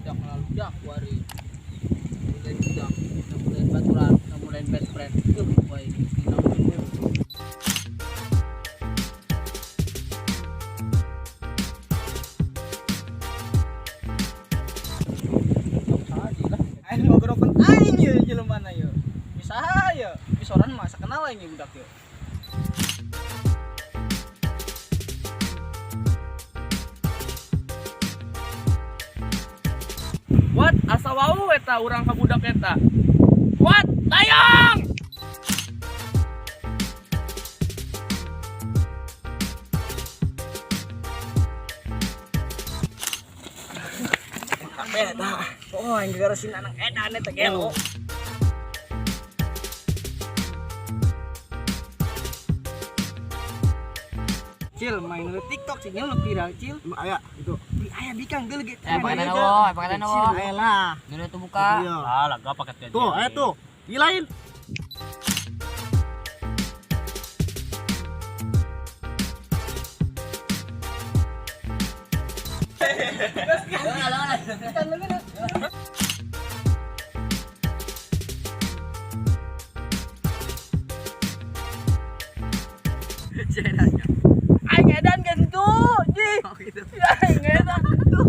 Budak ngaludak kuari. Mulai budak, mulai baturan, mulai best friend. Tuh, woi, naon. Aing ngogorokan aing ye jelema na ye. Bisa ye, bisoran mah sakenal aing ye budak ye. What? Asa wau eta urang ka budak eta. What? Tayang! Beda. Oh, aing gara sin anak edan eta gelo. Cil, main lu TikTok sih lu viral, Cil. Aya itu. Di aya bikang geul ge. Eh, pangalan wo, pangalan wo. Aya lah. Dulu tuh buka. Iya. Ah, laga paket gaji. Tuh, aya tuh. Gilain. Aing edan gentu, ji. Aing edan tuh.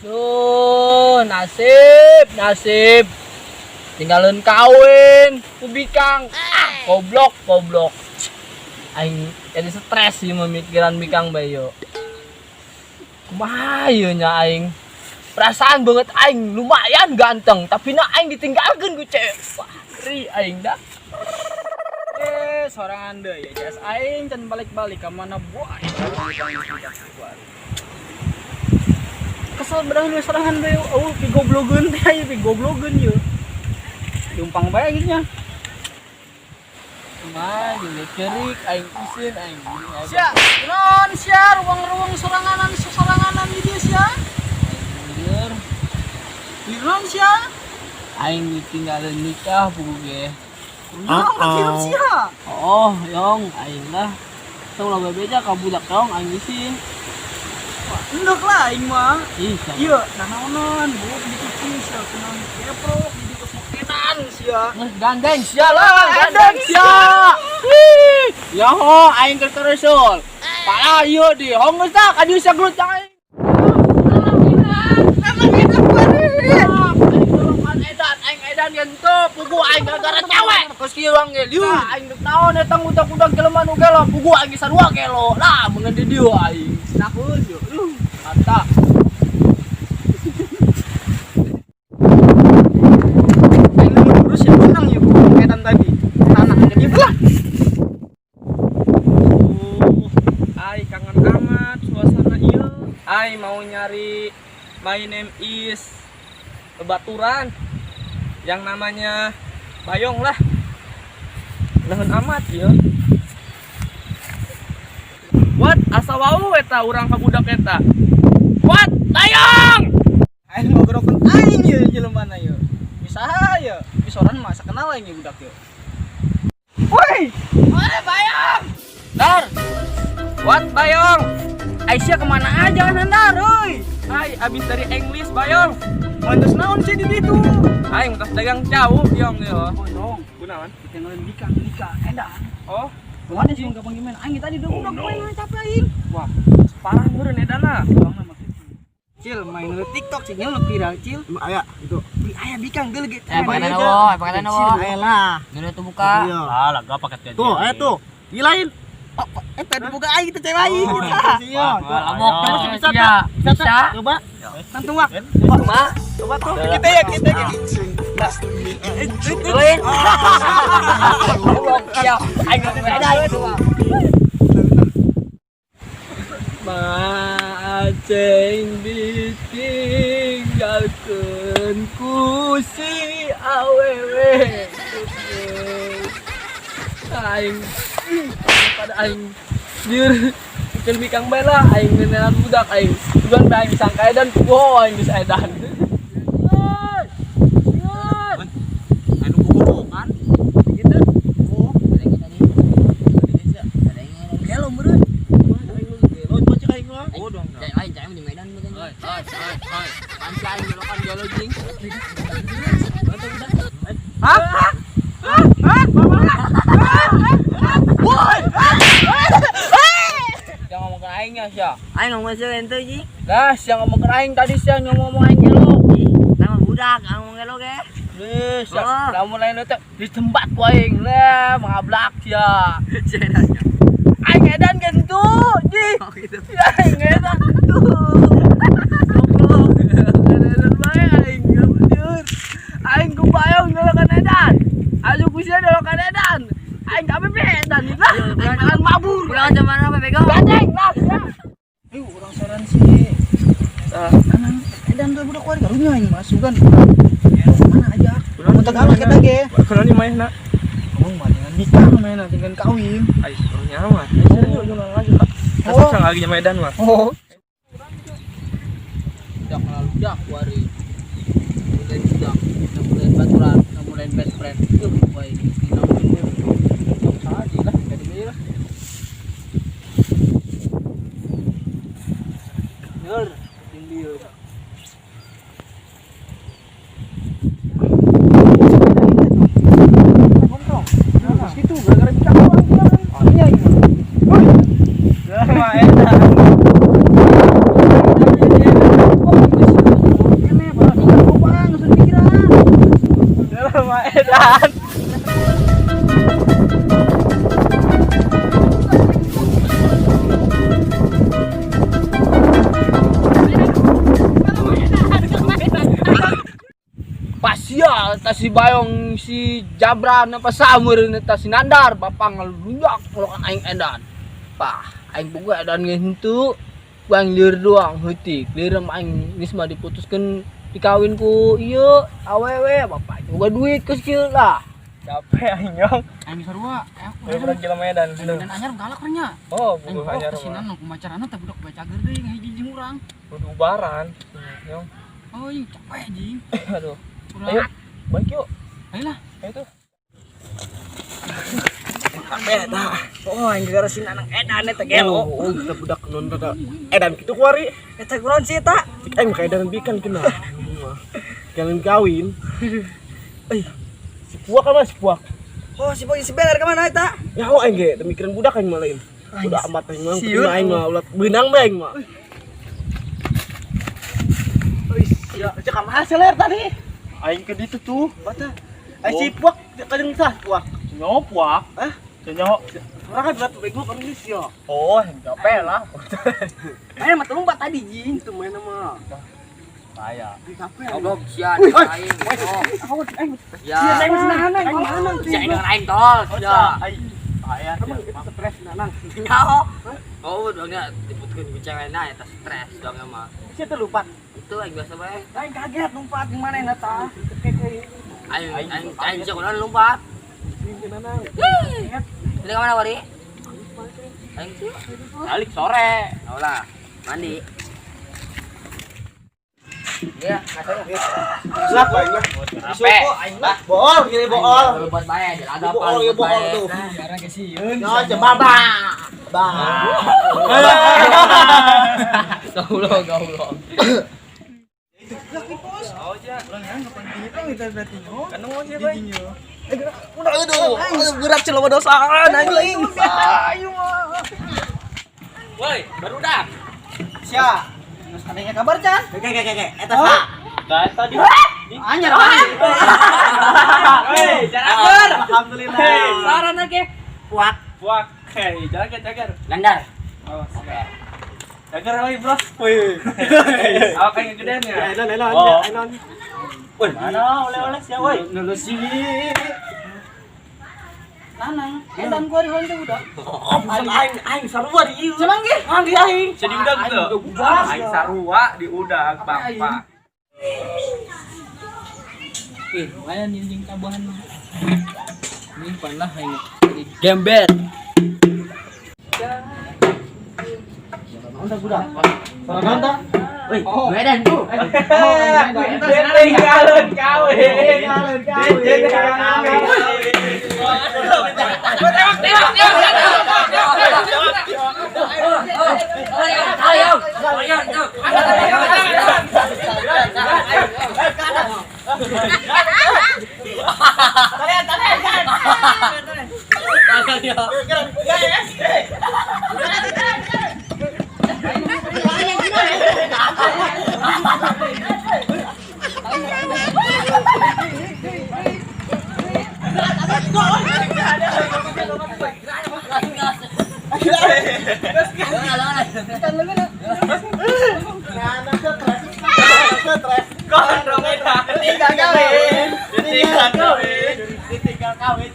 Duh, nasib, nasib. Tinggalin kawin, ku bikang. Ah, goblok, goblok. Aing jadi stres sih memikiran bikang bayo. Kumaha ieu nya aing? Perasaan banget aing lumayan ganteng, tapi na aing ditinggalkeun ku cewek. Wah, ngeri aing dah. Eh, sorangan deui ya jas aing can balik-balik ka mana boy. Kesel bedah lu sorangan deui, eueuh pigoblogeun teh aya pigoblogeun ye. Jumpang bae gitu nya. Kumaha jeung cerik aing isin aing. Sia, naon sia ruang-ruang soranganan soranganan di dieu sia? Lieur, Lieur sia? aing ditinggalin nikah pugu ge. Naon hirup sia? Oh, yong, aing lah. Tong lah bebeja ka budak yong aing isin. Endek lah aing mah. Ih, siapa? Iya, nah naonan, buuk dicuci sia kunaon keprok di dieu kenan sia. Nges gandeng sia lah, Gandeng gandeng sia. Ih, ya ho, aing keur terusul. Pala ieu di hong geus tah ka dieu sia gelut aing. Edan, aing edan gentu, pugu aing gara-gara cewek. Terus kieu urang ge liur. Aing deuk naon eta ngudak-udak jelema nu gelo, pugu aing ge sarua gelo. Lah, meungeun di dieu aing. Nakeun yo. Mantap. Aing nu lurus ya menang ya ku edan tadi. Tanah jadi lah. Ai kangen amat suasana ieu. Ai mau nyari my name is baturan yang namanya Bayong lah. Leheun amat ieu. What? Asa wau eta urang ka budak eta. What? Tayang! Aing ngogorokan aing ye jelema na ye. Bisa ye, bisoran mah sakenal aing ye budak ye. Woi, Woi, Bayong! Dar. What, Bayong? Aisyah kemana aja Nandar, oi? Ai, abis dari English, Bayong. Mantus naon sih di ditu? Aing tas dagang jauh, Yong yo. Oh, dong. Kunaon? Ditinggalin bikang nikah edan. Oh, Kemana sih nggak panggil main? Aing tadi udah udah main capek aing. wah, parah meureun edana. Cil, main lu TikTok sih lu viral, Cil. Aya itu. Di aya bikang geul ge. Eh, pangalan wo, pangalan wo. Aya lah. Dulu tuh buka. Iya. Ah, laga paket gaji. Tuh, aya tuh. Gilain. Eh, tadi buka aing teh cewek aing. Iya. Lamok Coba sih bisa sia. tak? Bisa. Coba. Tentu wak. Cuma Coba tuh. Kita ya, kita ya. duit. Goblok sia. Aing beda itu mah. Aceng ditinggalkeun ku si awewe. Aing pada aing lieur bikin bikang bae lah aing ngeunaan budak aing. Tujuan bae aing sangka edan, wow aing geus edan. Anu kukurukan. Gitu. Oh. Tadi. Aing ngomong sih ente ji. Lah, siang ngomong ke aing tadi siang ngomong aing gelo. Ih, sama budak ngomong gelo ge. Nih, siang Oh. lamun lain teh ditembat ku aing lah, mengablak sia. Cenanya. Aing edan gentu, ji. Oh gitu. Ya, aing edan tuh. Goblok. Edan bae aing jujur. Aing kubayong dolokan edan. Aju ku sia dolokan edan. Aing kabeh edan lah. Aing makan mabur. Pulang jam berapa bego? Gandeng lah. sia. Eh, urang saran si Nanang edan tuh budak warga karunya aing mah sugan. Mana aja. Mun tegal kita ge. Kunaon ieu manehna? Ngomong mah dengan nikah mana dengan kawin. Ai, nyawa. Serius lagi. Oh. Lagi nya Medan mah. Oh. Udah lalu dah wari. Mulai budak, udah mulai baturan, udah mulai best friend. Tuh, woi, dina minggu. Saja lah, jadi deui lah. Nur, jeung dieu. Kontrol. Nah, gitu gara-gara nikah orang dia kan. Iya aing mah. Lah, edan. Kene bae nikah bang, geus pikiran. Lah, edan. Pasia eta si Bayong si Jabran apa Samur eta si Nandar bapak ngalunyak molokan aing edan. Pah, aing boga edan ge henteu. Bang lieur doang heutik. Lieur mah aing geus mah diputuskeun dikawin ku ieu awewe bapak boga duit geus kieu lah. Capek aing nyong. Aing sarua. Ayo urang jelema edan. Dan anyar galak nya. Oh, Aing buku anyar boh kesinan mah. nu kumacarana teh budak bae cager deui ngahiji jeung urang. Kudu ubaran. Nyong. Oh, ih, capek jing. Aduh. Urang. Ayo, balik yuk. Ayolah. Ayo tuh. Oh, aing gara si Nanang edan eta gelo. Oh, kita budak non tata. Edan kitu kuari. Eta kunaon sih eta? Cik aing mah edan bikan kena. Jangan kawin. Eh, si puak apa si puak? Oh, si Boy si Beler kemana eta? Ya aing ge, demikian budak aing mah lain. Udah amat aing mah, Siun. aing mah ulah beunang bae aing mah. Ya, cek kamar seler tadi. Aing ke ditu tuh. Bata. Ai si puak kadang sah puak. Nyok puak. Hah? Nyok. Orang kan berat bego kan geus ya. Oh, capek lah. Aing mah lompat tadi jing. Itu main sama. Bahaya. Capek. Goblok sia aing. Awas aing. Ya. Aing nahan aing nahan. Sia aing aing tol sia. Bahaya. Emang itu stres nanang. Nyaho. Oh, dongnya diputkeun ku cewekna eta stres dongnya mah. Sia teh lupa. Itu aing biasa bae. Aing kaget lompat gimana eta. Aing aing aing sia kunaon lompat. Nanang. Ini kemana wari? Aing sih. Balik sore. Oh lah, mandi. Ya, Lah aing lah. Capek. Bool, gini bool. Berbuat bae, ada apa? Bool, ya bool tuh. Sekarang kesieun. Ya, coba ba. Ba. Goblok, goblok. Kita berarti nyo. Kan mau sih, Bay. Udah aduh, gerak celana dosa anjing. Ayo mah. Woi, baru dah. Sia. Geus adanya kabar Chan? Oke, oke, oke. Eta sa. Nah, tadi. Anyar anyar. Woi, jalan. Alhamdulillah. Saran oke. Puak. Puak. Hei, jalan ke jagar. Landar. Oh, oke. Jagar lagi, Bro. Woi. Awak kayak gedean ya. Enon, enon, Oh. enon. Woi, mana oleh-oleh sia, woi. Lulus sini. Nanang, edan gua di teh budak. Oh, bukan aing, aing sarua di ieu. Cuman ge. Aing di aing. Jadi udag tuh. Aing sarua di udag, Bapak. Ih, lumayan ini jeung tambahan. Ini pan lah ini. Gembel. Udah budak. Salah nonton? Woi, medan tuh. Tinggalin kawin. Tinggalin kawin. Tembak, tembak, tembak, tembak. Ayo, ayo, ayo. Tinggal kawin. Tinggal kawin. Tinggal kawin.